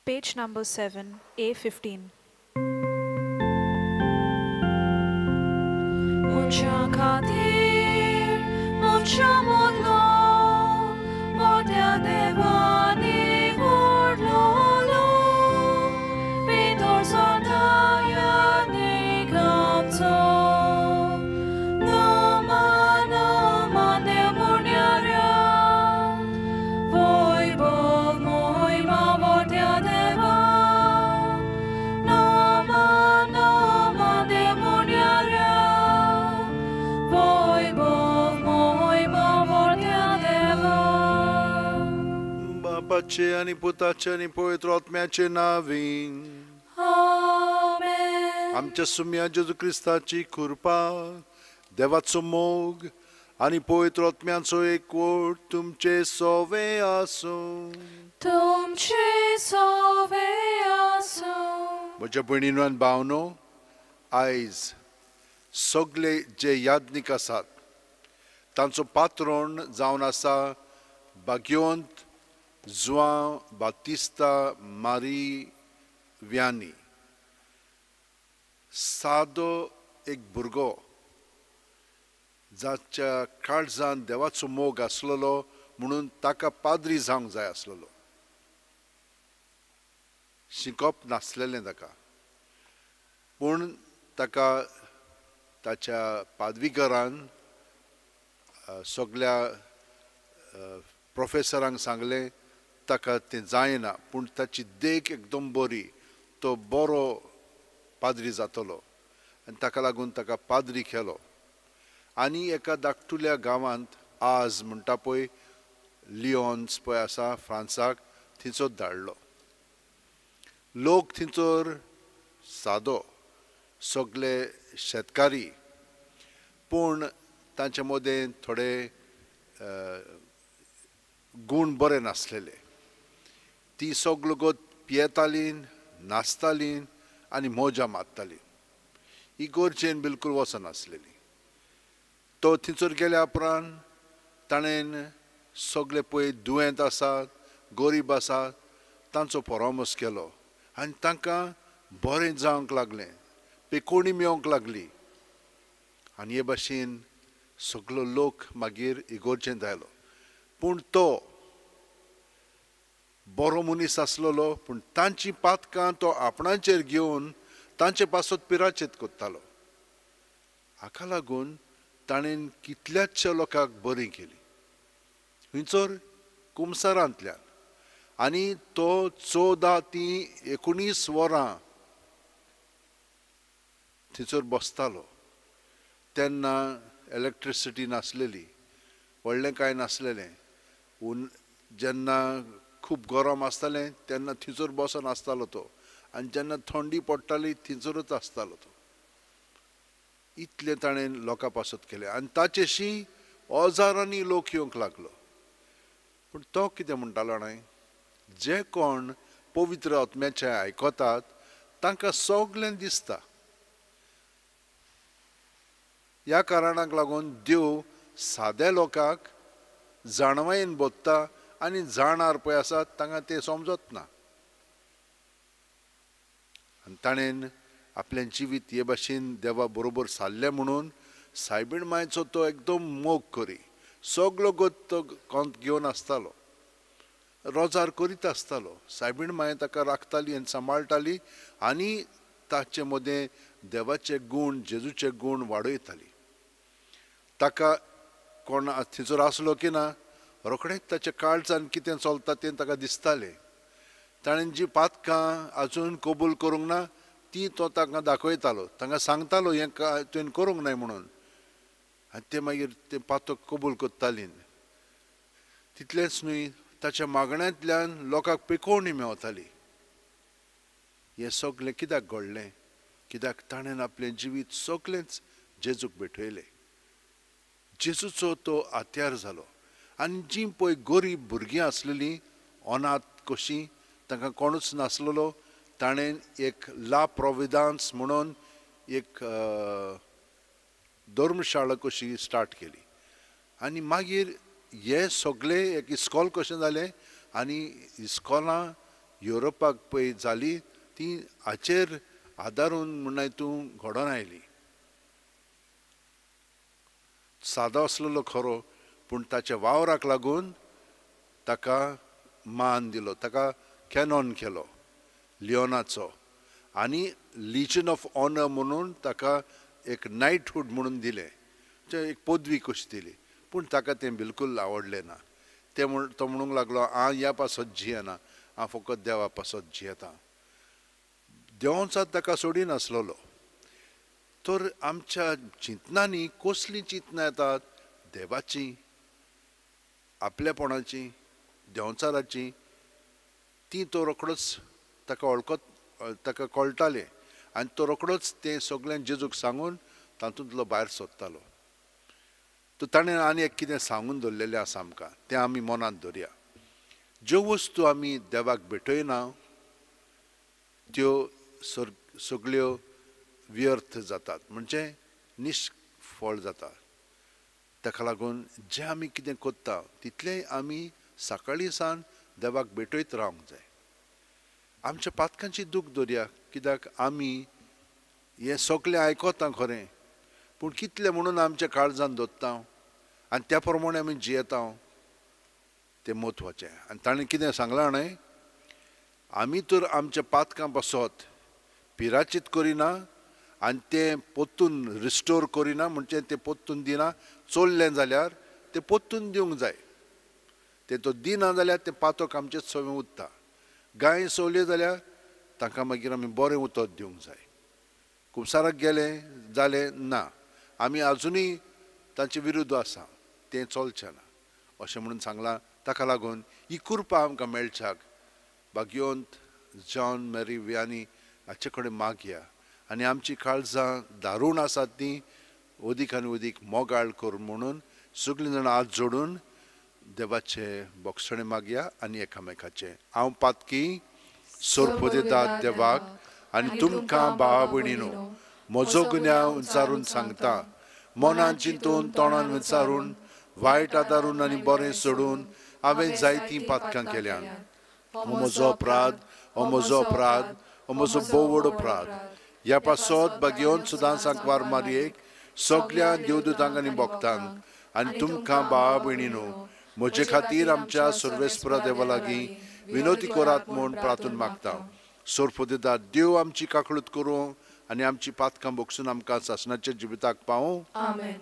Page number 7, A15. मनशां खातीर मनशां मदलो मोठ्या देवानी व्हडलोलो भितर सरता यादीक आमचो नमा नमा देव मुण्याऱ्या वैभव मोहिमा मोठ्या देवा नमा नमा देव मुण्याऱ्या वैभव मोहिमा मोठ्या देवा. बापाचे आनी पुताचे आनी पवित्र आत्म्याचे नांवीन आमेन. आमच्या सुम्या जेजू क्रिस्ताची कृपा, देवाचो मोग आनी पवित्र आत्म्याचो एकवट तुमचे सोवे आसूं. तुमचे सोवे आसूं. म्हज्या भयणीनो आनी भावनो, आयज सगळे जे याज्ञीक आसात तांचो पात्रोण जावन आसा भाग्यवंत जुआंव बातिस्ता मारी व्यानी. सादो एक भुरगो जाच्या काळजान देवाचो मोग आसलेलो म्हणून ताका पाद्री जावंक जाय आसलेलो. शिकप नासलेलें ताका, पूण ताका ताच्या पादवीकरान सगल्या प्रोफेसरांक सांगलें ताका तें जायना, पूण ताची देख एकदम बरी, तो बरो पाद्री जातलो आनी ताका लागून ताका पाद्री केलो. आनी एका धाकटुल्या गांवांत आज म्हणटा पळय लियोन्स पळय आसा फ्रांसाक, थंयचो धाडलो. लोक थंयसर सादो, सगळे शेतकारी, पूण तांचे मदें थोडे गूण बरे नासलेले. ती सगलो गोत पियेतालीं, नाचतालीं आनी मजा मारतालीं. इगोर्जेन बिलकूल वचनासलेली. तो थंयसर गेल्या उपरांत ताणें सगळे पळय दुयेंत आसात, गरीब आसात तांचो परामर्श केलो आनी तांकां बरें जावंक लागलें, पेकोणी मेळोंक लागली. आनी हे भाशेन सगलो लोक मागीर इगोर्जेंत आयलो. पूण तो बरो मनीस आसलेलो, पूण तांची पातकां तो आपणाचेर घेवन तांचे पासत पिराचेत करतालो. हाका लागून ताणें कितल्याचशा लोकांक बरी केली खंयसर कुमसारांतल्यान. आनी तो 14 ती 19 वरां थंयसर बसतालो. तेन्ना इलेक्ट्रिसिटी नासलेली, व्हडलें कांय नासलेलें. जेन्ना खूब गरम आसतालें तेन्ना थंयसर बसोन आसतालो तो, आनी जेन्ना थंडी पडटाली थंयसरूच आसतालो तो. इतलें ताणें लोकां पासत केलें आनी ताचेशी हजारांनी लोक येवंक लागलो. पूण तो कितें म्हणटालो न्हय, जे कोण पवित्र आत्म्याचें आयकतात तांकां सगळें दिसता. ह्या कारणाक लागून देव साद्या लोकांक जाणवायेन बोधता आनी जाणार पळय आसात तांकां तें समजत ना. आनी ताणें आपलें जिवीत हे भाशेन देवा बरोबर सारलें म्हणून सायबीण मायचो तो एकदम मोग करी. सगलो गोत तो कोंत घेवन आसतालो, रोजार करीत आसतालो. सायबीण माय ताका राखताली आनी सांबाळटाली आनी ताचे मदें देवाचे गूण, जेजूचे गूण वाडयताली. ताका कोण थंयसर आसलो की ना रोखडेंच ताच्या काळजान कितें चलता तें ताका दिसतालें. ताणें जी पातकां आजून कबूल करूंक ना ती तो तांकां दाखयतालो, तांकां सांगतालो हें तुवें करूंक नाय म्हणून. आनी ते मागीर तें पातक कबूल करतालीं. तितलेंच न्हय, ताच्या मागण्यांतल्यान लोकांक पेकोवणी मेवताली. हें सगळें कित्याक घडलें? कित्याक ताणें आपलें जिवीत सगळेंच जेजूक भेटयलें. जेजूचो तो आत्यार जालो. आनी जीं पळय गरीब भुरगीं आसलेलीं, अनाथ कशीं, तांकां कोणूच नासलेलो, ताणें एक ला प्रोविदांस म्हणून एक धर्मशाळा कशी स्टार्ट केली. आनी मागीर हे सगळे एक इस्कॉल कशें जालें आनी इस्कॉलां युरोपाक पळय जाली ती हाचेर आदारून म्हणून तूं घडोवन आयली. सादो आसलेलो खरो, पूण ताच्या वावराक लागून ताका मान दिलो, ताका कॅनॉन केलो लियोनाचो आनी लिजन ऑफ ऑनर म्हणून ताका एक नायटहूड म्हणून दिलें, एक पदवी कशी दिली. पूण ताका तें बिलकूल आवडलें ना. तें म्हण तो म्हणूंक लागलो, हांव ह्या पासत जियेना, हांव फकत देवा पासत जियेता. देवांचात ताका सोडिनासलेलो. तर आमच्या चिंतनांनी कसलीं चिंतनां येतात? देवाचीं, आपलेपणाचीं, देंवचाराचीं. ती तो रोखडोच ताका वळखत, ताका कळटालें आनी तो रोखडोच तें सगळें जेजूक सांगून तातूंतलो भायर सोदतालो. तर ताणें आनी एक कितें सांगून दवरलेलें आसा आमकां, तें आमी मनांत दवरया. ज्यो वस्तू आमी देवाक भेटयना त्यो सगळ्यो व्यर्थ जातात, म्हणजे निश्फळ जातात. ताका लागून जें आमी कितें करता तितलेंय आमी सकाळीं सावन देवाक भेटयत रावंक जाय. आमच्या पातकांची दूख दवरया, कित्याक आमी हें सगळें आयकता खरें, पूण कितलें म्हणून आमच्या काळजान दवरता आनी त्या प्रमाणे आमी जियेता तें म्हत्वाचें. आनी ताणें कितें सांगलां न्हय, आमी तर आमच्या पातकां पासत पिराचीत करिना आनी तें पोत्तून रिस्टोर करिना, म्हणजे तें पोत्तून दिना. चोरलें जाल्यार तें पोत्तून दिवंक जाय, तें तो दिना जाल्यार तें पातक आमचेच सवें उरता. गाय सोवल्यो जाल्यार तांकां मागीर आमी बरें उतर दिवंक जाय. कुमसाराक गेलें जालें ना, आमी आजुनूय तांचे विरुद्ध आसा, तें चलचें ना अशें म्हणून सांगलां. ताका लागून ही कृपा आमकां मेळच्याक भाग्यवंत जॉन मेरी वियानी हाचे कडेन मागया आनी आमची काळजां दारूण आसात ती अदीक आनी अदीक मोगाळ कर म्हणून सगळीं जाणां हात जोडून देवाचे बोगसणे मागया आनी एकामेकाचें. हांव पातकी सोरपोदेतात देवाक आनी तुमकां भावा भयणीनो म्हजो गुन्यांव विचारून सांगता. मनान चिंतून तोंडान विचारून वायट आदारून आनी बरें सोडून हांवें जायतीं पातकां केल्यान. हो म्हजो अपराध, हो म्हजो अपराध, हो म्हजो भोव व्हड अपराध. ह्या पासत भाग्यवंत सुदां सांकवार मारयेक सगल्या देवदूतांक आनी भक्तांक आनी तुमकां भावा भयणीनो म्हजे खातीर आमच्या सर्वेस्परा देवा लागीं विनोती करात म्हूण प्रार्थून मागता. सोरपोदेदार देव आमची काकळूत करूं आनी आमची पातकां भोगसून आमकां सासणाच्या जिविताक पावूं. आमेन.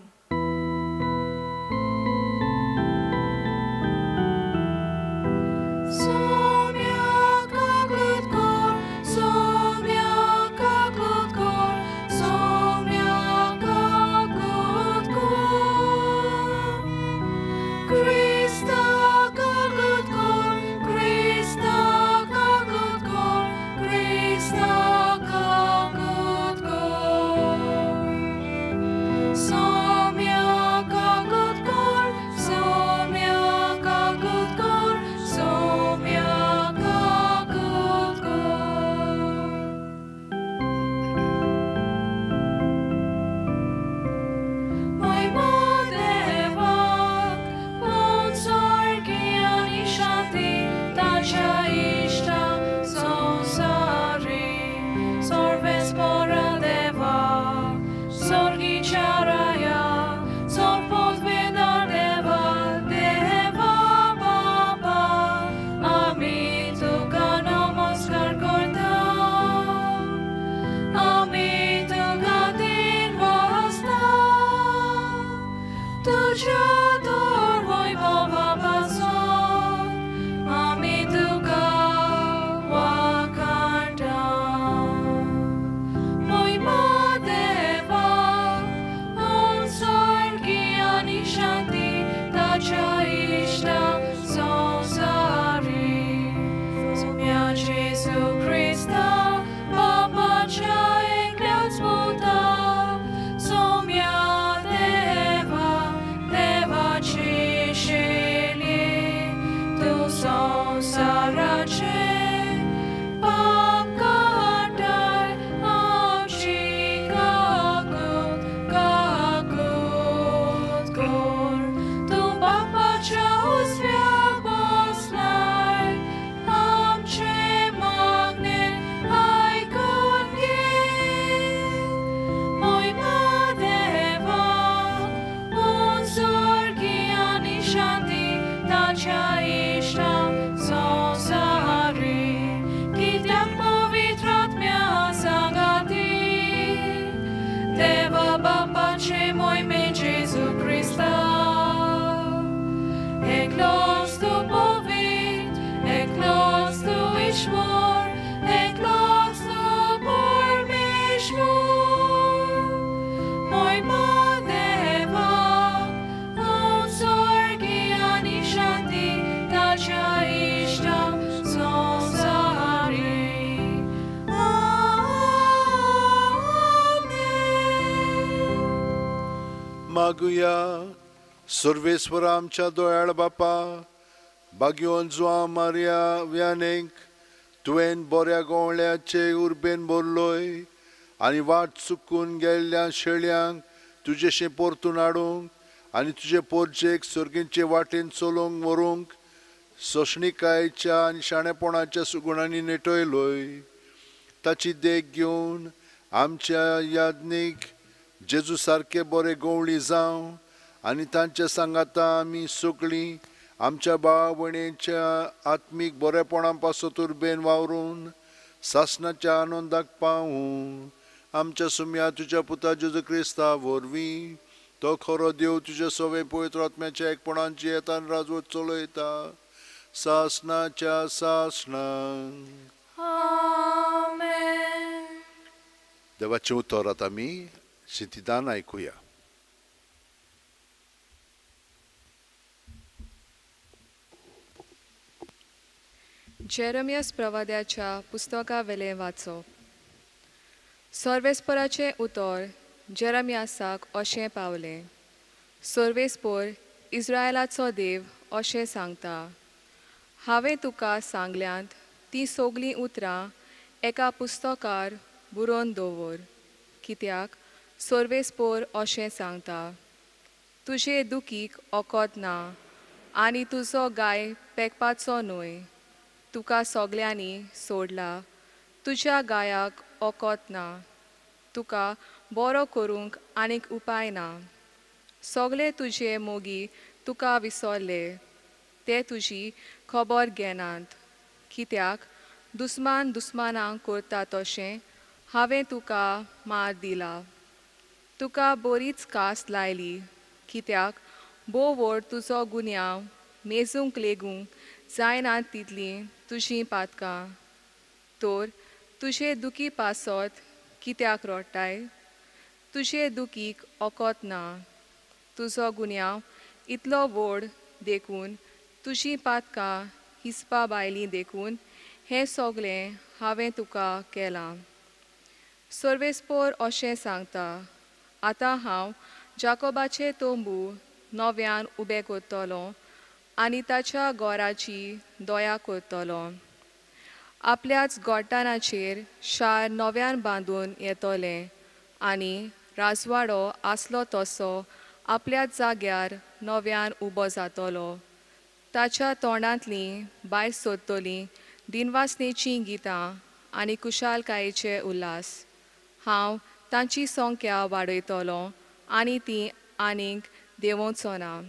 मागुया सर्वेस्वर आमच्या दोयाळ बापा, बागयोन जुआ मारिया व्यानेक तुवें बऱ्या गोवळ्याचे उर्बेन भरलोय आनी वाट चुकून गेल्ल्या शेळयांक तुजेशें परतून हाडूंक आनी तुजे पोरजेक सर्गींचे वाटेन चलोवंक व्हरूंक सोंसणिकायेच्या आनी शाणेपणाच्या सुगुणांनी नेटयलोय. ताची देख घेवन आमच्या याज्ञीक जेजू सारके बरे गवळी जावं आनी तांच्या सांगाता आमी सगळीं आमच्या भाव भयणीच्या आत्मीक बरेपणा पासत उर्बेन वावरून सासणाच्या आनंदाक पावूं. आमच्या सुम्या तुज्या पुता जेजू क्रिस्ता वरवीं, तो खरो देव तुज्या सवे पवित्र आत्म्याच्या एकपणान जियेतान राजवट चलयता सासणाच्या सासणाक. आमेन. देवाचें उतर आतां आमी शितिदान आयकुया. जेरमियस प्रवाद्याच्या पुस्तकावेलें वाचप. सर्वेस्पराचें उतर जेरमियासाक अशें पावलें. सर्वेस्पर इस्रायलाचो देव अशें सांगता, हांवें तुका सांगल्यांत तीं सगळीं उतरां एका पुस्तकार बरोवन दवर. कित्याक सर्वेस्पर अशें सांगता, तुजे दुखीक ओकत ना आनी तुजो गाय पेकपाचो न्हय. तुका सगल्यांनी सोडला, तुज्या गायाक ओकत ना, तुका बरो करूंक आनीक उपाय ना. सगळे तुजे मोगी तुका विसरले, ते तुजी खबर घेनात. कित्याक दुस्मान दुस्मानांक करता तशें हांवें तुका मार दिला. तुका बरीच कास लायली, कित्याक भोव व्हड तुजो गुन्यांव मेजूंक लेगूंक जायना तितलीं तुजीं पातकां. तर तुजे दुखी पासत कित्याक रडटाय? तुजे दुखीक ओकत ना. तुजो गुन्यांव इतलो व्हड देखून तुजीं पातकां हिसपा भायलीं देखून हें सगळें हांवें तुका केलां. सर्वेस्पर अशें सांगता, आतां हांव जाकोबाचे तंबू नव्यान उबे करतलो आनी ताच्या घराची दया करतलो. आपल्याच गोठाणाचेर शार नव्यान बांदून येतलें आनी राजवाडो आसलो तसो आपल्याच जाग्यार नव्यान उबो जातलो. ताच्या तोंडांतलीं भायर सोदतलीं दिनवासनेचीं गितां आनी कुशालकायेचे उल्हास. हांव तांची संख्या वाडयतलो आनी तीं आनीक देंवोवचो ना.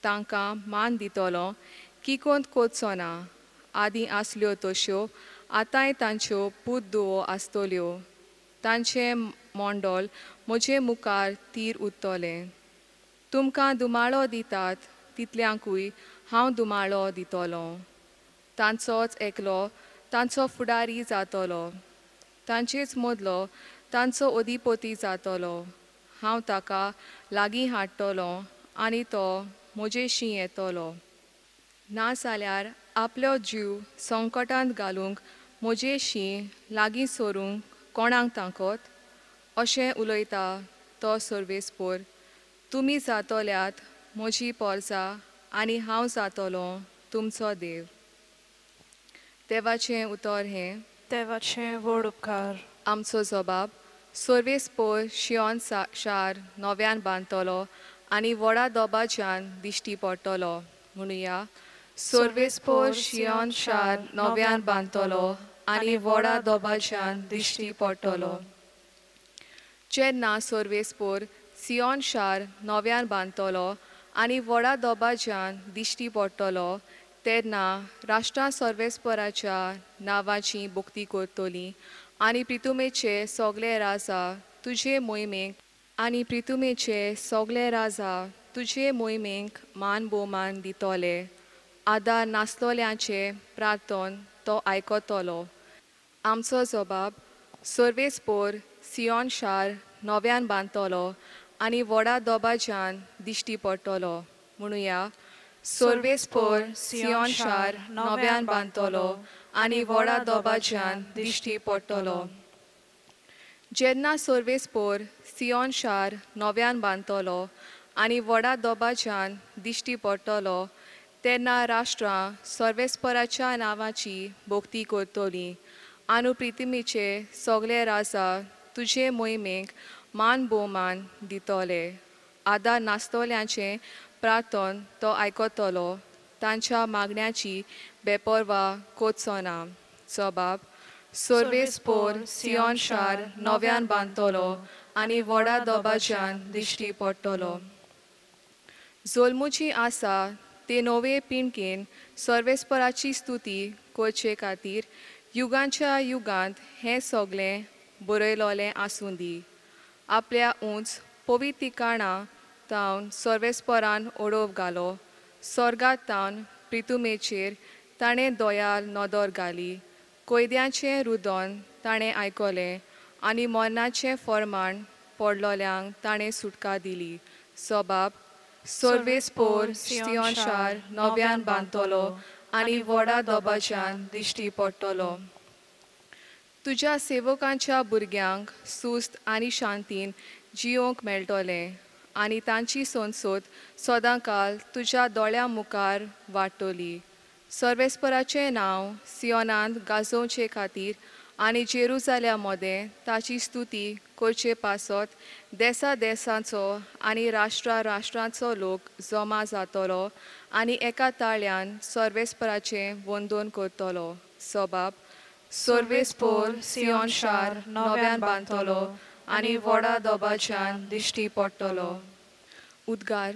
तांकां मान दितलो, किकोंत करचो ना. आदीं आसल्यो तश्यो आतांय तांच्यो पूत धुवो आसतल्यो. तांचें मंडळ म्हजे मुखार तीर उरतलें. तुमकां दुमाळो दितात तितल्यांकूय हांव दुमाळो दितलो. तांचोच एकलो तांचो फुडारी जातलो, तांचेच मदलो तांचो अधिपती जातलो. हांव ताका लागीं हाडटलो आनी तो म्हजेशी येतलो. नाजाल्यार आपलो जीव संकटांत घालूंक म्हजेशी लागीं सरूंक कोणाक तांकत? अशें उलयता तो सर्वेस्पर. तुमी जातल्यात म्हजी पोरजा आनी हांव जातलो तुमचो देव. देवाचें उतर हें. देवाचें व्हड उपकार. आमचो जबाब सर्वेस्पर शियोन शार नव्यान बांदतलो आनी व्हडा दोबाच्यान दिश्टी पडटलो. म्हणुया, सर्वेस्पर शियोन शार नव्यान बांदतलो आनी व्हडा दोबाच्यान दिश्टी पडटलो. जेन्ना सर्वेस्पर सियोन शार नव्यान बांदतलो आनी व्हडा दोबाच्यान दिश्टी पडटलो तेन्ना राष्ट्रां सर्वेस्पराच्या नांवाची भक्ती करतलीं आनी प्रितुमेचे सगळे राजा तुजे मोहिमेक आनी प्रितुमेचे सगळे राजा तुजे मोहिमेक मान भोवमान दितले. आदार नासलोल्यांचे प्रार्थन तो आयकतलो. आमचो जबाब सर्वेस्पर सियोन शार नव्यान बांदतलो आनी व्हडा दोबाच्यान दिश्टी पडटलो. म्हणुया, सर्वेस्पर सियोन शार नव्यान बांदतलो आनी व्हडा दोबाच्यान दिश्टी पडटलो. जेन्ना सर्वेस्पर सियोन शार नव्यान बांदतलो आनी व्हडा दबाज्यान दिश्टी पडटलो तेन्ना राष्ट्रां सर्वेस्पराच्या नांवाची भक्ती करतलीं आनी प्रिथिमीचे सगळे राजा तुजे मोहिमेक मान भोवमान दितले. आदार नासतल्यांचें प्रार्थन तो आयकतलो, तांच्या मागण्याची बेपर्वा करचो ना. जबाब सर्वेस्पोर सियोन शार नव्यान बांदतलो आनी व्हडा दबाज्यान दिश्टी पडटलो. जल्मुची आसा ते नवे पिणकेन सर्वेस्पराची स्तुती करचे खातीर युगांच्या युगांत हें सगळें बरयलोलें आसूं दी. आपल्या उंच पवित्र ठिकाणा तावन सर्वेस्परान ओडोव घालो, स्वर्गात तावन प्रितुमेचेर ताणें दयाल नदर घाली. कैद्यांचें रुदन ताणें आयकलें आनी मरणाचें फर्माण पडलोल्यांक ताणें सुटका दिली. जबाब सर्वेस्पोर सियोन शार नव्यान बांदतलो आनी व्हडा दबाज्यान दिश्टी पडटलो. तुज्या सेवकांच्या भुरग्यांक सुस्त आनी शांतीन जियोंक मेळटलें आनी तांची संसद सदांकाल तुज्या दोळ्यां मुखार वाडटली. सर्वेस्पराचें नांव सियोनांत गाजोवचे खातीर आनी जेरुजाल्या मदें ताची स्तुती करचे पासत देसा देसांचो आनी राष्ट्रा राष्ट्रांचो लोक जमा जातलो आनी एका ताळ्यान सर्वेस्पराचें वंदन करतलो. जबाब सर्वेस्पोर सियोन शार नव्यान बांदतलो आनी व्हडा दबाज्यान दिश्टी पडटलो. उद्गार.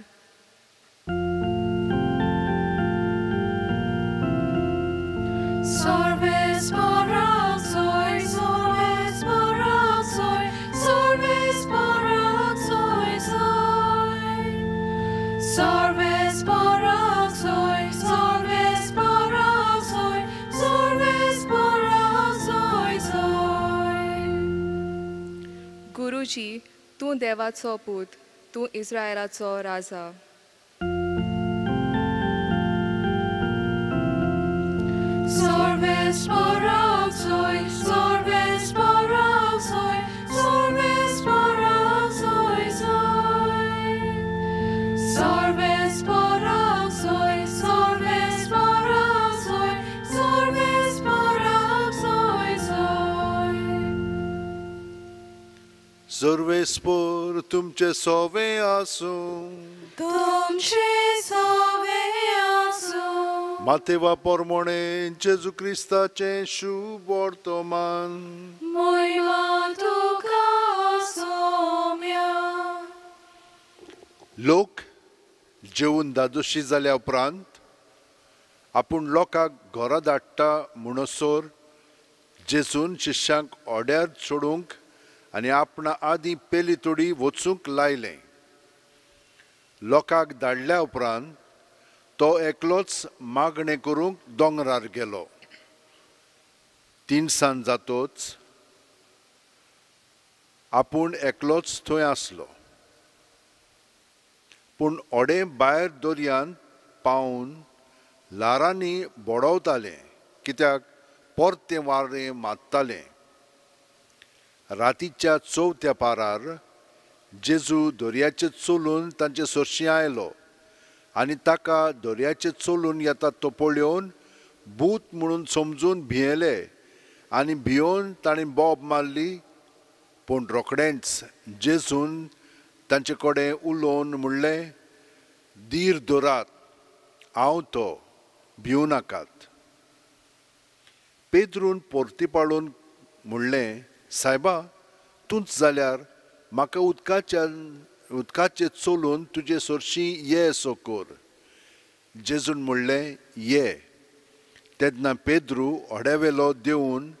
गुरुजी, तूं देवाचो पूत, तूं इस्रायलाचो राजा. सर्वेस्पोर तुमचे सोवे आसूं, तुमचे सोवे आसूं. मातेवा पोरमोणे जेजू क्रिस्ताचें शुभ वर्तमान. मोहिमा तुका सोम्या. लोक जेवन दादोशी जाल्या उपरांत आपूण लोकांक घरा धाडटा म्हणसर जेजून शिष्यांक ओड्यार सोडूंक आनी आपणा आदीं पेली तोडी वचूंक लायलें. लोकांक धाडल्या उपरांत तो एकलोच मागणें करूंक दोंगरार गेलो. तिनसांज जातोच आपूण एकलोच थंय आसलो. पूण ओडें भायर दर्यांत पावून ल्हारांनी बोडवतालें, कित्याक परतें वारें मारतालें. रातीच्या चवथ्या पारार जेजू दर्याचेर चलून तांचे सरशीं आयलो आनी ताका दर्याचेर चलून येता तो पळोवन भूत म्हणून समजून भियेले आनी भियोवन ताणें बोब मारली. पूण रोखडेंच जेजून तांचे कडेन उलोवन म्हणलें, धीर धरात, हांव तो, भिवू नाकात. पेद्रून परती पाळून म्हणलें, सायबा, तूंच जाल्यार म्हाका उदकाचेर चलून तुजे सरशीं ये असो कर. जेजून म्हणलें, ये. तेन्ना पेद्रू होड्यावेलो देंवून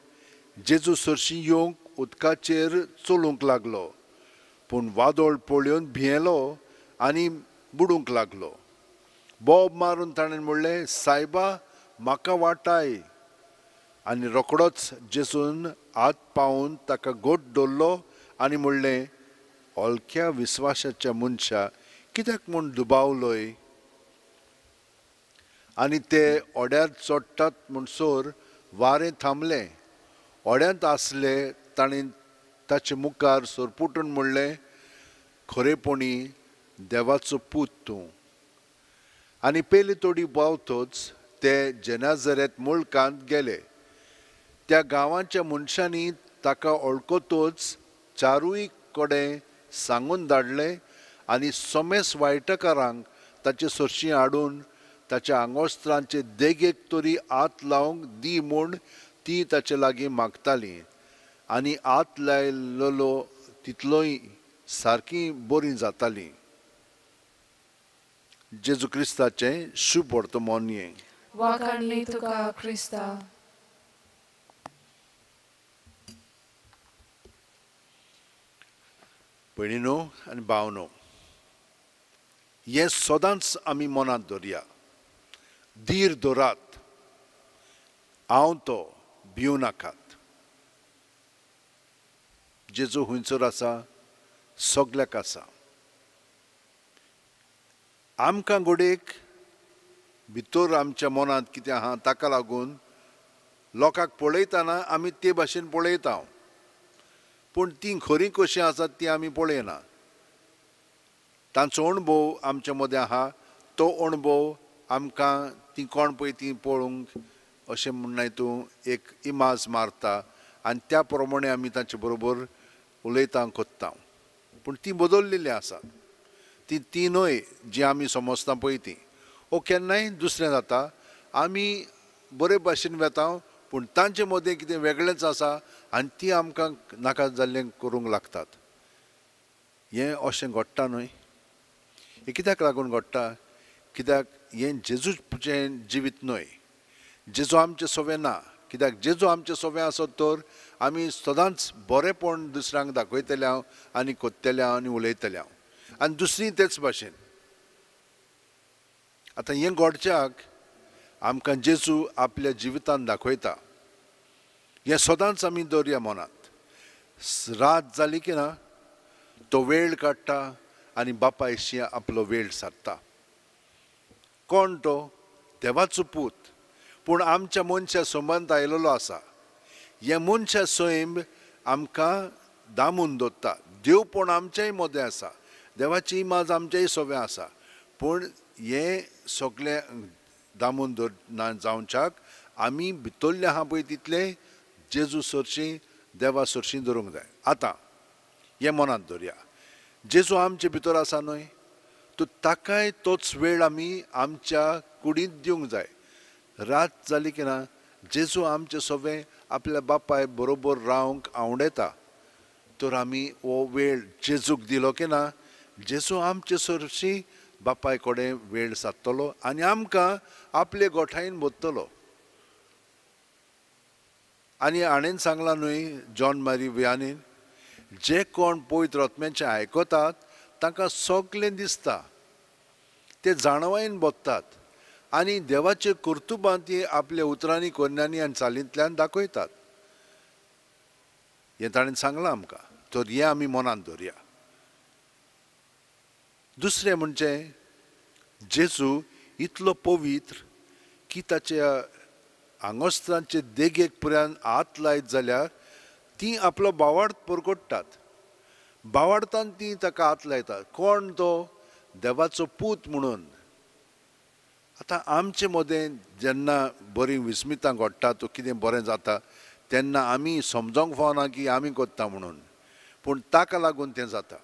जेजू सरशीं येवंक उदकाचेर चलूंक लागलो. पूण वादळ पळोवन भियेलो आनी बुडूंक लागलो. बोब मारून ताणें म्हणलें, सायबा, म्हाका वाटाय. आनी रोखडोच जेजून हात पावून ताका गोट दवरलो आनी म्हणलें, हलक्या विस्वासाच्या मनशा, कित्याक म्हूण दुबावलोय? आनी ते ओड्यार चडटात म्हणसर वारें थांबलें. ओड्यांत आसले ताणें ताचे मुखार सरपुटून म्हणलें, खरेपणी देवाचो पूत तूं. आनी पेले तोडी पावतच ते जेनाझरेत मुळकांत गेले. त्या गांवाच्या मनशांनी ताका वळखतच चारूय कडेन सांगून धाडलें आनी समेस वायटकारांक ताचे सरशीं हाडून ताच्या आंगोस्त्रांचे देगेक तरी हात लावंक दी म्हूण ती ताचे लागीं मागताली. आनी हात लायलेलो तितलोय सारकी बरी जाताली. जेजू क्रिस्ताचें शुभ वर्तमान हें. वाखाणनी तुका क्रिस्ता. भयणीनो आनी भावनो, हें सदांच आमी मनांत दवरया. धीर दवरात, हांव तो, भिवं नाकात. जेजू खंयसर आसा? सगल्याक आसा. आमकां घडयेक भितर आमच्या मनांत कितें आहा ताका लागून लोकांक पळयतना आमी ते भाशेन पळयता, पूण तीं खरीं कशीं आसात तीं आमी पळयना. तांचो अणभव आमच्या मदें आहा, तो अणभव आमकां तीं कोण पळय तीं पळोवंक अशें म्हणनाय तूं एक इमाज मारता आनी त्या प्रमाणे आमी तांचे बरोबर उलयता कोत्ता. पूण तीं बदललेलीं आसात, ती ती न्हय जी आमी समजता पळय ती. ओ केन्नाय दुसरें जाता, आमी बरे भाशेन वेता पूण तांचे मदें कितें वेगळेंच आसा आनी ती आमकां नाका जाल्लें करूंक लागतात. हें अशें घडटा न्हय. हें कित्याक लागून घडटा? कित्याक हें जेजूचें जिवीत न्हय. जेजू आमचें सोवें ना. कित्याक जेजू आमचें सोवें आसत तर आमी सदांच बरेंपण दुसऱ्यांक दाखयतले हांव आनी कोत्तले हांव आनी उलयतले हांव, आनी दुसरी तेच भाशेन. आतां हें घडच्याक आमकां जेजू आपल्या जिवितान दाखयता. हें सदांच आमी दवरया मनांत. रात जाली की ना तो वेळ काडटा आनी बापायशी आपलो वेळ सारता. कोण तो? देवाचो पूत, पूण आमच्या मनशा संबंद आयलेलो आसा. हें मनशा सैम आमकां दामून दवरता. देवपण आमच्याय मदें आसा, देवाची इमाज आमच्याय सोवें आसा, पूण हें सगळें दामून दवर जावच्याक आमी भितरलें आहा पळय तितलें जेजू सरशीं देवा सरशीं धरूंक जाय. आतां हें मनांत दवरया, जेजू आमचे भितर आसा न्हय, तर ताकाय तोच वेळ आमी आमच्या कुडींत दिवंक जाय. रात जाली की ना जेजू आमचे सोवें आपल्या बापाय बरोबर रावंक आवडटा, तर आमी हो वेळ जेजूक दिलो की ना जेजू आमचे सरशीं बापाय कडेन वेळ सादतलो आनी आमकां आपले गोठायेन भरतलो. आनी हाणें सांगलां न्हय जॉन मारी वियानीन, जे कोण पवित्र आत्म्याचें आयकतात तांकां सगळें दिसता, ते जाणवायेन बदतात आनी देवाचे कर्तुबां ती आपल्या उतरांनी कोन्यांनी आनी चालींतल्यान दाखयतात. हें ताणें सांगलां आमकां, तर हें आमी मनांत दवरया. दुसरें म्हणजे जेजू इतलो पवित्र की ताच्या आंगोस्त्रांचे देगेक पर्यंत हात लायत जाल्यार ती आपलो बावार्थ परगट्टात. बावार्थान ती ताका हात लायतात. कोण तो? देवाचो पूत म्हणून. आतां आमचे मदें जेन्ना बरीं विस्मितां घडटात तो कितें बरें जाता तेन्ना आमी समजोंक फावना की आमी करता म्हणून, पूण ताका लागून तें जाता.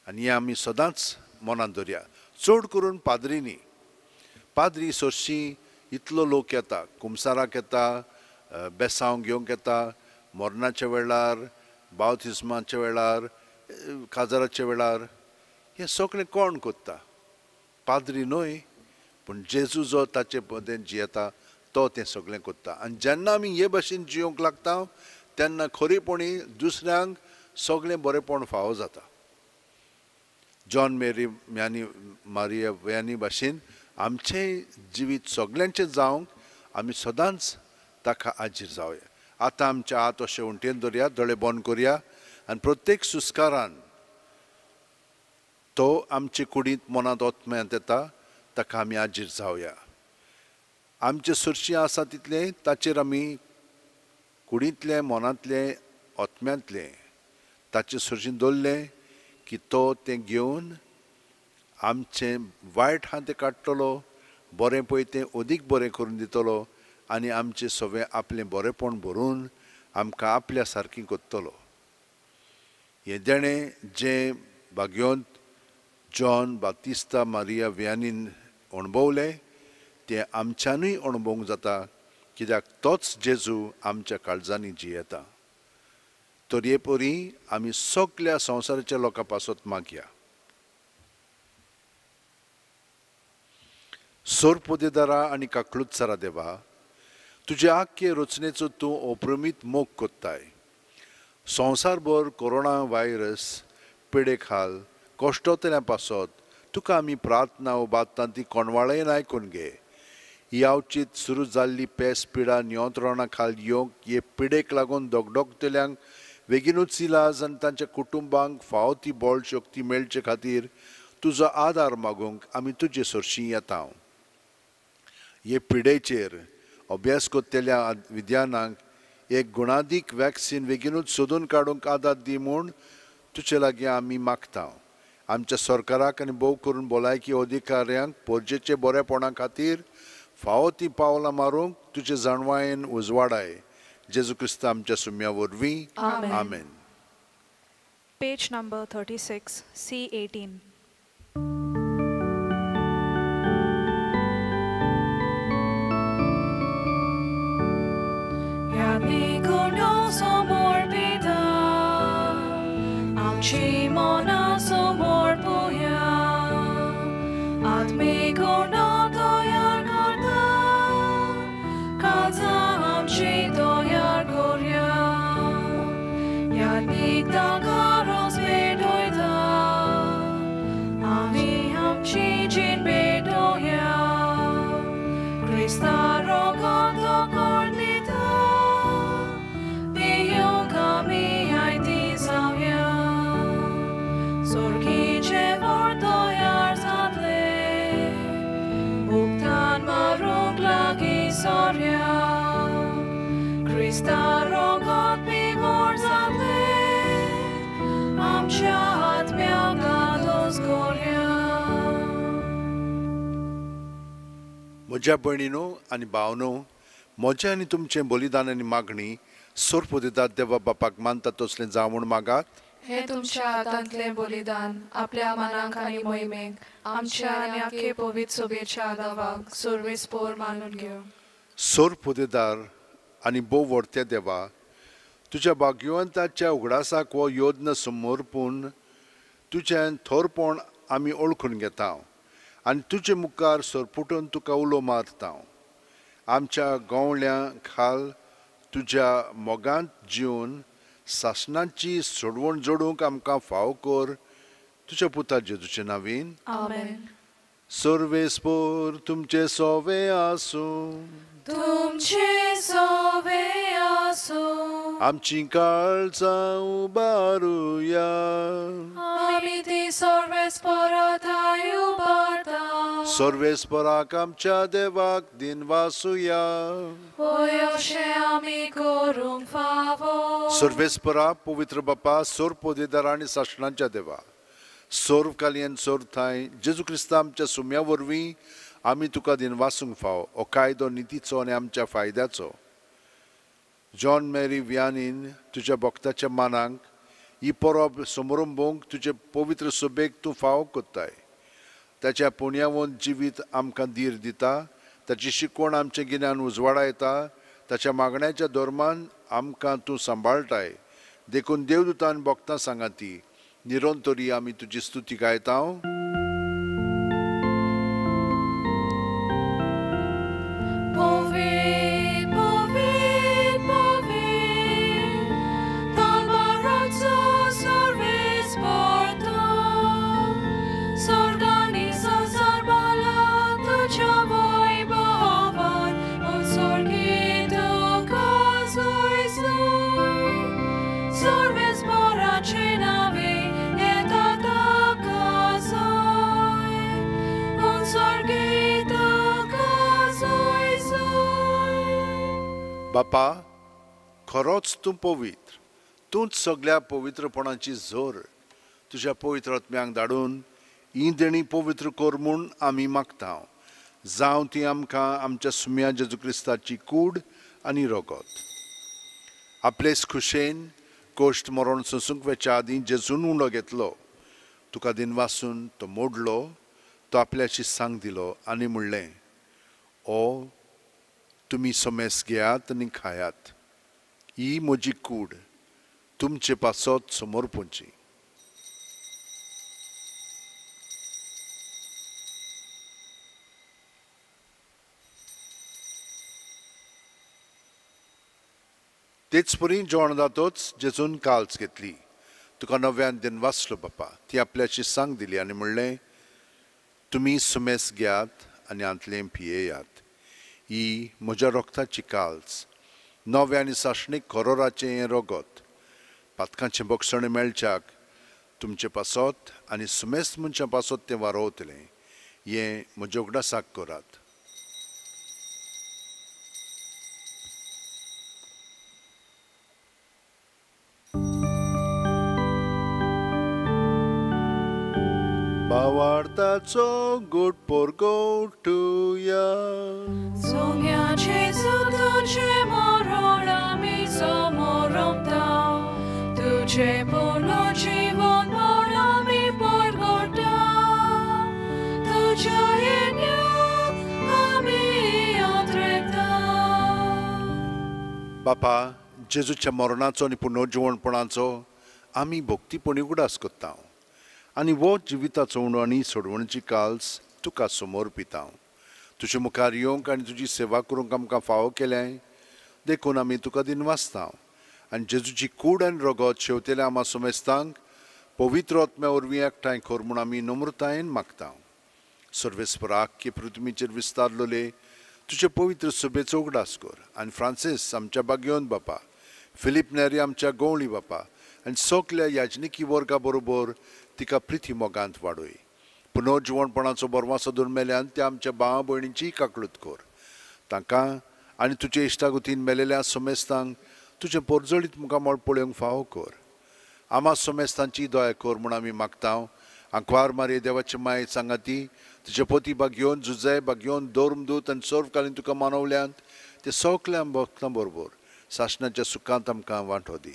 आनी हें आमी सदांच मनांत दवरया. चड करून पाद्रींनी, पाद्री सरशीं इतलो लोक येता, कुमसाराक येता, बेसांव घेवंक येता, मरणाच्या वेळार, बावतिस्माच्या वेळार, काजाराच्या वेळार, हें सगळें कोण करता? पाद्री न्हय, पूण जेजू जो ताचे मदें जियेता तो तें सगळें करता. आनी जेन्ना आमी हे भाशेन जियोंक लागता तेन्ना खरेपणी दुसऱ्यांक सगळें बरेंपण फावो जाता. जॉन मेरी म्यानी मारिया व्यानी भाशेन आमचें जिवीत सगल्यांचें जावंक आमी सदांच ताका आजीर जावया. आतां आमच्या हात अशें उंटेन दवरया, दोळे बंद करया आनी प्रत्येक सुस्कारान तो आमचे कुडींत मनांत आत्म्यांत येता ताका आमी आजीर जावया. आमचे सरशीं आसा तितलें ताचेर आमी कुडींतलें, मनांतलें, आत्म्यांतलें ताचे सरशीं दवरलें की तो तें घेवन आमचें वायट आहा तें काडटलो, बरें पळय तें अदीक बरें करून दितलो आनी आमचें सगळें आपलें बरेंपण भरून आमकां आपल्या सारकीं करतलो. हें देणें जें भाग्यवंत जॉन बातिस्ता मारिया वियानीन अणभवलें तें आमच्यानूय अणभवूंक जाता, कित्याक तोच जेजू आमच्या काळजांनी जियेता. तर हे परी आमी सगल्या संवसाराच्या लोकां पासत मागया. सोरपोदेदारा आनी काकळुतसारा देवा, तुजे आख्खे रचनेचो तूं अप्रमीत मोग कोत्ताय. संवसारभर कोरोना व्हायरस पिडे खाल कश्टोतल्या पासत तुका आमी प्रार्थना उबारता ती कोणवाळेन आयकून घे. ही अवचीत सुरू जाल्ली पेस पिडा नियंत्रणा खाल येवंक हे पिडेक लागून दगदगतल्यांक बेगीनूच इलाज आनी तांच्या कुटुंबांक फावो ती बळ शक्ती मेळचे खातीर तुजो आदार मागूंक आमी तुजे सरशीं येता. हे पिडेचेर अभ्यास करतल्या विद्यानांक एक गुणादीक वॅक्सिन बेगीनूच सोदून काडूंक आदार दी म्हूण तुजे लागीं आमी मागता. आमच्या सरकाराक आनी भोव करून भलायकी अधिकाऱ्यांक पोरजेचे बरेपणा खातीर फावो ती पावलां मारूंक तुजे जाणवायेन उजवाडाय. जेजू क्रिस्त आमच्या सुम्या वरवीं, आमेन. Page number 36, C18. म्हज्या भयणीनो आनी भावनो, म्हजें आनी तुमचें बलिदान आनी मागणी सोरपोदेदार देवा बापाक मानता तसलें जावं म्हूण मागात. हें तुमच्या हातांतलें बलिदान आपल्या मनाक आनी मोहिमेक आमच्या आनी आखे पवित्र सभेच्या आदावाक सर्वेस्पोर मानून घेवं. सोरपोदेदार आनी भोव व्हडत्या देवा, तुज्या भाग्यवंताच्या उगडासाक हो योद्न समर्पून तुजें थोरपण आमी ओळखून घेता आनी तुजे मुखार सरपुटून तुका उलो मारता. आमच्या गवळ्यां खाल तुज्या मोगांत जिवन सासणाची सोडवण जोडूंक आमकां फाव कर, तुज्या पुता जेजूचे नांवान, आमेन. सर्वेस्पोर तुमचे सोवे आसूं, तुमचे सोवे आसूं. आमची काळजां उबारुया, आमी ती सर्वेस्पोरा थांय उबारता. सर्वेस्पोराक आमच्या देवाक दिनवासुया, होय अशें आमी करूंक फावो. सर्वेस्पोरा पवित्र बापा, सोरपोदेदार आनी सासणाच्या देवा, सोर्व कालयन सोर्व थांय जेजू क्रिस्ता आमच्या सुम्या वरवीं आमी तुका दिनवासूंक फाव. हो कायदो नितीचो आनी आमच्या फायद्याचो. जॉन मेरी वियानीन तुज्या भक्ताच्या मानांक ही परब समरंभूंक तुजे पवित्र सभेक तूं फावो करताय. ताच्या पुण्यावंत जिवीत आमकां धीर दिता, ताची शिकवण आमचें गिन्यान उजवाडायता, ताच्या मागण्याच्या धर्मान आमकां तूं सांबाळटाय. देखून देवदूतान भक्तां सांगा ती निरंतरी आमी तुजी स्तुती गायता. बापा, खरोच तूं पवित्र, तूंच सगळ्या पवित्रपणाची जोर. तुज्या पवित्र आत्म्यांक धाडून ही देणी पवित्र कर म्हूण आमी मागता. जावं ती आमकां आमच्या सुम्या जेजू क्रिस्ताची कूड आनी रगत. आपलेच खुशेन कोश्ट मरण सोंसूंक वेच्या आदीं जेजून उंडो घेतलो, तुका दिनवासून तो मोडलो, तो आपल्याची सांग दिलो आनी म्हणलें, ओ तुमी समेस घेयात आनी खायात, ही म्हजी कूड तुमचे पासत समर्पणची. तेच परी जेवण जातोच जेजून काल्स घेतली, तुका नव्यान दिनवासलो बापा, ती आपल्याची सांग दिली आनी म्हणलें, तुमी सुमेस घेयात आनी हांतलें पियेयात, ही म्हज्या रोगताची काल्स, नव्या आनी सासणीक खरोराचें हें रगत, पातकांचें बक्षण मेळच्याक तुमचे पासत आनी सुमेस्त मनशां पासत तें वारोवतलें, हें म्हज्या उगडासाक करात. भावार्थाचो गोड परगटुया. सोम्या जेजू तुजें मरण आमी समोरमता, तुजें पुनर्जीवन म्हण आमी परगटा, तुज्या येण्याक आमी अत्रेता. बापा, जेजूच्या मरणाचो आनी पुनर्जीवनपणाचो आमी भक्तीपणी उगडास करता आनी वो जिविताचो उणो आनी सोडवणची काल्स तुका समर्पिता. तुजे मुखार येवंक आनी तुजी सेवा करूंक आमकां फावो केलें देखून आमी तुका दिनवासता आनी जेजूची कूड आनी रगत शेवतेल्या आमा समेस्तांक पवित्र आत्म्या वरवीं एकठांय कर म्हूण आमी नम्रतायेन मागता. सर्वेस्परा आख्खे पृथ्वीचेर विस्तारलोले तुजे पवित्र सभेचो उगडास कर आनी फ्रांसीस आमच्या बागयोन बापा, फिलीप नेरी आमच्या गवळी बापा आनी सगल्या याजनिकी वर्गा बरोबर तिका प्रिती मोगांत वाडय. पुनर्जिवणपणाचो बरवासो धरून मेल्यान त्या आमच्या भावा भयणींचीय काकळूत कर. तांकां आनी तुजे इश्टागतीन मेलेल्या समेस्तांक तुजें पोरजळीत मुखामळ पळोवंक फावो कर. आमा समेस्तांची दया कर म्हूण आमी मागता. आंकवार मारये देवाचे माये सांगाती तुजे पोती बागयोन जुजे बागयोन धर्मदूत आनी सर्वकालीन तुका मानवल्यांत ते सगल्या भक्तां बरोबर सासणाच्या सुखांत आमकां वांटो दी.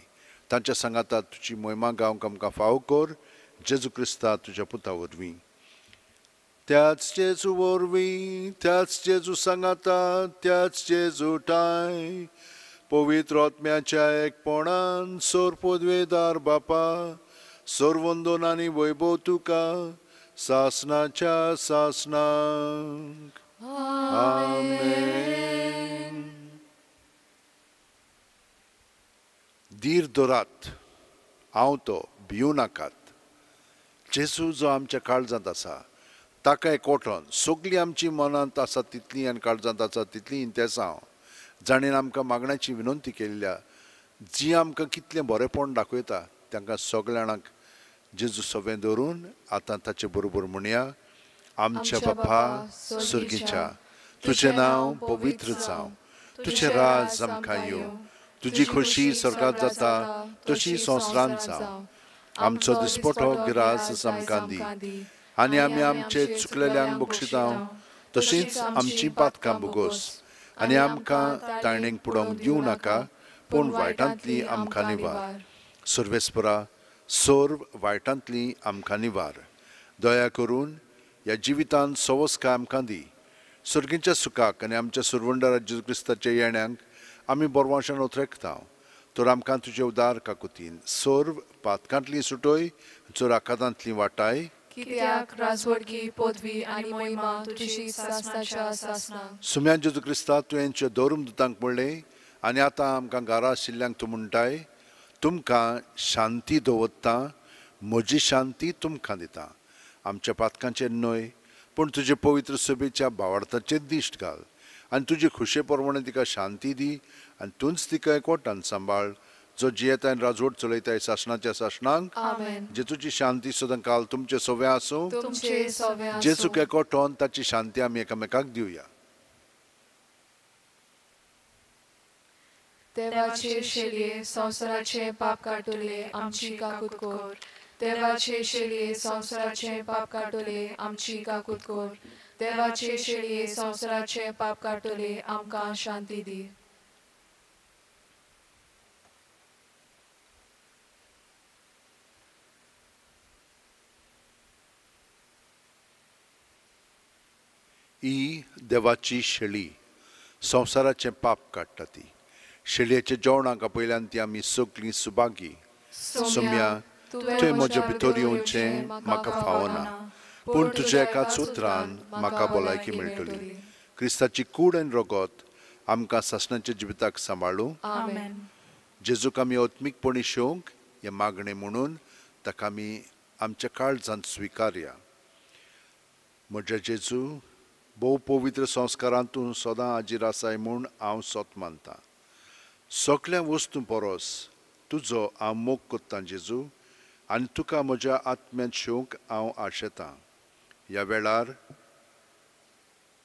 तांच्या सांगाता तुजी मोहिमा गावंक आमकां फावो कर. जेजू क्रिस्ता तुज्या पुता वरवीं. त्याच जेजू वरवीं, त्याच जेजू सांगाता, त्याच जेजू ठांय पवित्र आत्म्याच्या एकपणान सोर पदवेदार बापा, सर्वंदन आनी वैभव तुका सासणाच्या सासणाक. आमेन. धीर धरात, हांव तो, भिवू नाकात. जेजू जो आमच्या काळजांत आसा ताका एकवटून सगळीं आमची मनांत आसा तितलीं आनी काळजांत आसा तितलीं इंतेसांव जाणेन आमकां मागण्याची विनंती केल्ल्या जी आमकां कितलें बरेंपण दाखयता तांकां सगळ्या जाणांक जेजू सवें धरून आतां ताचे बरोबर म्हणया, आमच्या बापा सर्गीच्या, तुजें नांव पवित्र जावं, तुजें राज आमकां येवं, तुजी खोशी स्वर्गांत जाता तशी संवसारांत जावं. आमचो दिसपटो गिरास आमकां दी आनी आमी आमचे चुकलेल्यांक बक्षिता तशींच आमची पातकां भोगोस आनी आमकां ताणेक पुडोवंक दिवं नाका, पूण वायटांतली आमकां निवार. सर्वेस्परा सर्व वायटांतली आमकां निवार. दया करून ह्या जिवितांत सवस्काय आमकां दी. सर्गीच्या सुखाक आनी आमच्या सुरवंडरा जेजू क्रिस्ताच्या येण्यांक आमी बरवाशान ओथरेकता. तर आमकां तुजे उदार काकुतीन सर्व पातकांतली सुटोय, चोर आकातांतली वाटाय. कित्याक राजवडकी पदवी आनी मोहिमा तुजी सासणाच्या सासणाक. सुम्या जेजू क्रिस्ता, तुवें धर्म दुतांक म्हणलें आनी आतां आमकां घरा आशिल्ल्यांक तूं म्हणटाय, तुमकां शांती दवरता, म्हजी शांती तुमकां दिता. आमच्या पातकांचेर न्हय पूण तुजे पवित्र सभेच्या भावार्थाचेर दिश्ट घाल आनी तुजे खुशे प्रमाणे तिका शांती दी आनी तूंच तिका एकवटान सांबाळ, जो जियेता आनी राजवट चलयताय सासणाच्या सासणाक. जेजूची शांती सदां काल तुमचे सवे आसूं. जेजूक एकवटोन ताची शांती आमी एकामेकाक दिवया. देवाचे शेलये संवसाराचे पाप काडटले आमची काकूत कर. देवाचे शेळये संवसाराचें पाप काडटले आमची काकूत कर. देवाचे शेळये संवसाराचें पाप काडटले आमकां शांती दी. ही देवाची शेळी संवसाराचें पाप काडटा. ती शेळयेच्या जेवणाक आपयल्यान ती आमी सगळीं सुभागी. सोम्या, तुवें म्हज्या भितर येवचें म्हाका फावना, पूण तुज्या एकाच उतरान म्हाका भलायकी मेळटली. क्रिस्ताची कूड आनी रगत आमकां सासणाच्या जिविताक सांबाळूं. जेजूक आमी आत्मीकपणी शेवंक हें मागणें म्हणून ताका आमी आमच्या काळजांत स्विकारया. म्हज्या जेजू, भोव पवित्र संस्कारांत तूं सदां हाजीर आसाय म्हूण हांव सत मानतां. सगल्या वस्तूं परस तुजो हांव मोग करतां जेजू, आनी तुका म्हज्या आत्म्यांत शेवंक हांव आशेतां. ह्या वेळार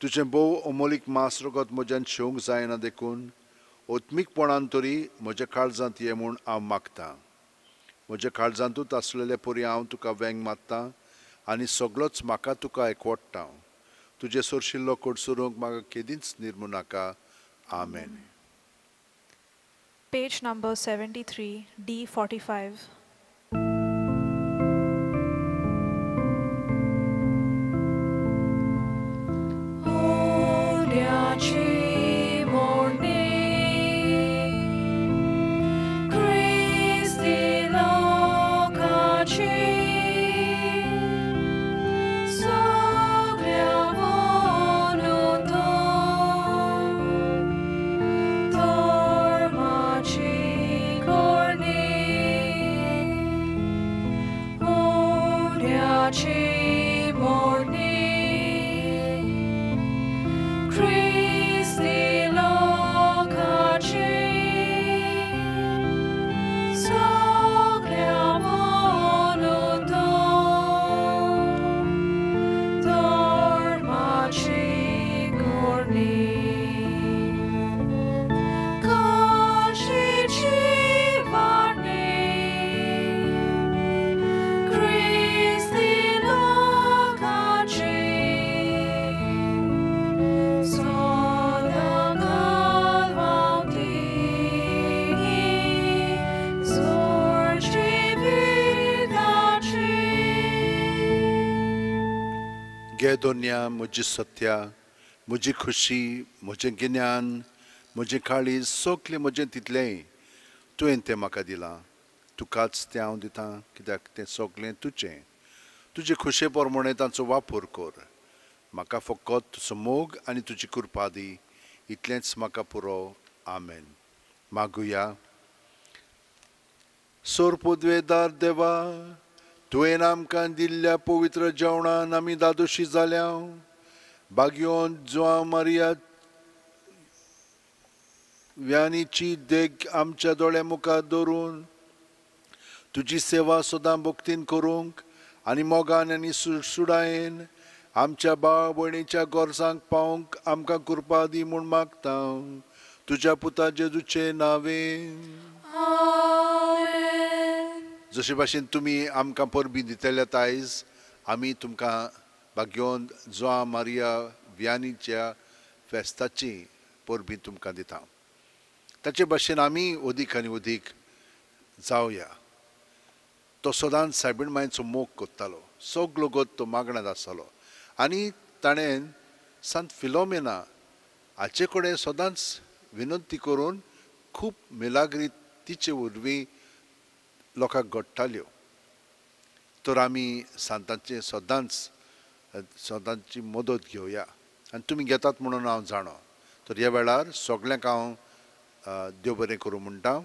तुजें भोव अमोलीक मांस रगत म्हज्यान शेवंक जायना, देखून आत्मीकपणान तरी म्हज्या काळजांत ये म्हूण हांव मागतां. म्हज्या काळजांतूच आसलेले परी हांव तुका वेंग मारतां आनी सगळोच म्हाका तुका एकवटता. तुजें सोरशिल्लो कडसरूंक म्हाका केदींच निर्मू नाका. आमेन. Page number 73, D45. गे दोन्या, म्हजी सत्या, म्हजी खुशी, म्हजें गिन्यान, म्हजें काळीज, सगलें म्हजें तितलेंय तुवें तें म्हाका दिलां. तुकाच तें हांव दितां, कित्याक तें सगलें तुजें. तुजे खुशे प्रमाणें तांचो वापर कर. म्हाका फकत तुजो मोग आनी तुजी कृपा दी, इतलेंच म्हाका पुरो. आमेन. मागुया. सोरपुदवेदार देवा, तुवें आमकां दिल्ल्या पवित्र जेवणान आमी दादोशी जाल्या. बागयोन जुआंव मारिया व्यानीची देख आमच्या दोळ्या मुखार दवरून तुजी सेवा सदां भक्तीन करूंक आनी मोगान आनी सुडायेन आमच्या भाव भयणीच्या गरजांक पावंक आमकां कृपा दी म्हूण मागता. तुज्या पुता जेजूचे नांवें. जशे भाशेन तुमी आमकां परबी दितले आयज आमी तुमकां भाग्योन जुआंव मारिया व्यानीच्या फेस्ताची परबी तुमकां दिता. ताचे भाशेन आमी अदीक आनी अदीक जावया. तो सदांच सायबीण मायचो मोग करतालो, सगलो गोत तो मागण्यांत आसतालो आनी ताणें संत फिलोमेना हाचे कडेन सदांच विनंती करून खूब मिलाग्री तिचे वरवीं लोकांक घडटाल्यो. तर आमी सांतांचे सदांच सदांची मदत घेवया आनी तुमी घेतात म्हणून हांव जाणो. तर ह्या वेळार सगल्यांक हांव देव बरें करूं म्हणटा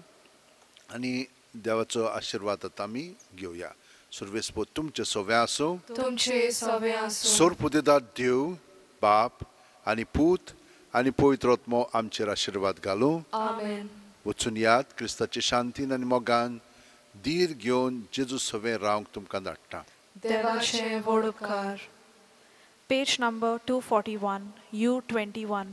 आनी देवाचो आशिर्वाद आतां आमी घेवया. सुर्वेस्पोत तुमचें सवें आसूं, तुमचें सवें आसूं. सोरपुदेदार देव बाप आनी पूत आनी पवित्र आत्मो आमचेर आशिर्वाद घालूं. आमेन. वचून याद क्रिस्ताचे शांतीन आनी मोगान धीर घेवन जेजू सवें रावंक तुमकां धाडटा. देवाचे व्हड उपकार. Page number 241, U21.